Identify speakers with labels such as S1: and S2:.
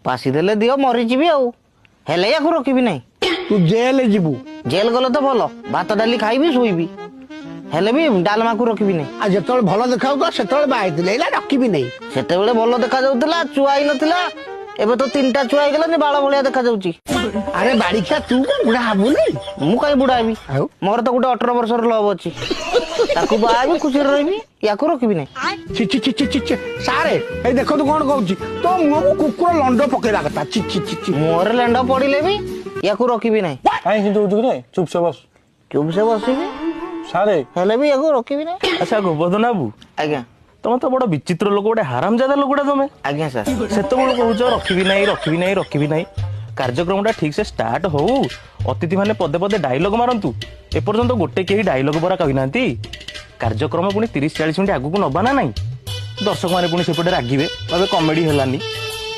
S1: ଫାଶୀ ଦେଲେ ଦିଅ, ମରିଯିବି ଆଉ, ହେଲେ ୟାକୁ ରଖିବି ନାହିଁ।
S2: ତୁ ଜେଲ ଯିବୁ।
S1: ଜେଲ ଗଲେ ତ ଭଲ, ଭାତ ଡାଲି ଖାଇବି ଶୋଇବି, ହେଲେ ବି ଡାଲମାକୁ ରଖିବି ନାହିଁ।
S2: ଆଉ ଯେତେବେଳେ ଭଲ ଦେଖାଯାଉଥିଲା ସେତେବେଳେ ବାହା ହେଇଥିଲେ, ଏଇଲା ରଖିବି ନାହିଁ।
S1: ସେତେବେଳେ ଭଲ ଦେଖାଯାଉଥିଲା, ଛୁଆ ହେଇନଥିଲା। ଏବେ ତ 3ଟା ଛୁଆ ହେଇଗଲାନି, ବାଳ ଭଳିଆ ଦେଖାଯାଉଛି।
S2: ଆରେ ବାଡିଖିଆ, ତୁ କଣ ବୁଢା ହବୁନି?
S1: ମୁଁ କାହିଁ ବୁଢା ହେବି?
S2: ଆଉ?
S1: ମୋର ତ ଗୋଟେ 18 ବର୍ଷର ଲଭ୍ ଅଛି, ତାକୁ ବାହା ହେବି, ଖୁସିରେ ରହିବି, ୟାକୁ ରଖିବି ନାହିଁ।
S2: ଛି ଛି ଛି ଛି ଛି ଛି। ସାରେ, ଏଇ ଦେଖନ୍ତୁ କଣ କହୁଛି। ତୋ ମୁହଁକୁ କୁକୁର ଲଣ୍ଡ ପକେଇବା କଥା। ଛି ଛି ଛି ଛି।
S1: ମୁହଁରେ ଲେଣ୍ଡ ପଡିଲେ ବି ୟାକୁ ରଖିବି ନାହିଁ।
S3: କାହିଁ କିନ୍ତୁ ହଉଛୁ କିରେ? ଚୁପ ସେ ବସ।
S1: ଚୁପ ସେ ବସିବି।
S3: ସାରେ,
S1: ହେଲେ ବି ୟାକୁ ରଖିବି ନାହିଁ।
S3: ଆଚ୍ଛା ଗୋବର୍ଦ୍ଧନ ବାବୁ।
S1: ଆଜ୍ଞା।
S3: ତମେ ତ ବଡ ବିଚିତ୍ର ଲୋକ, ଗୋଟେ ହାରାମଜାଦା ଲୋକଟା ତମେ।
S1: ଆଜ୍ଞା ସାର୍।
S3: ସେତେବେଳୁ କହୁଛ ରଖିବି ନାହିଁ, ରଖିବି ନାହିଁ, ରଖିବି ନାହିଁ। କାର୍ଯ୍ୟକ୍ରମଟା ଠିକ ସେ ଷ୍ଟାର୍ଟ ହଉ, ଅତିଥି ମାନେ ପଦେ ପଦେ ଡାଇଲଗ ମାରନ୍ତୁ। ଏପର୍ଯ୍ୟନ୍ତ ଗୋଟେ କେହି ଡାଇଲଗ ପରା କହିନାହାନ୍ତି। କାର୍ଯ୍ୟକ୍ରମ ପୁଣି 30 40 ମିନିଟ୍ ଆଗକୁ ନବା ନା ନାହିଁ? ଦର୍ଶକ ମାନେ ପୁଣି ସେପଟେ ରାଗିବେ, କହିବେ କମେଡି ହେଲାନି।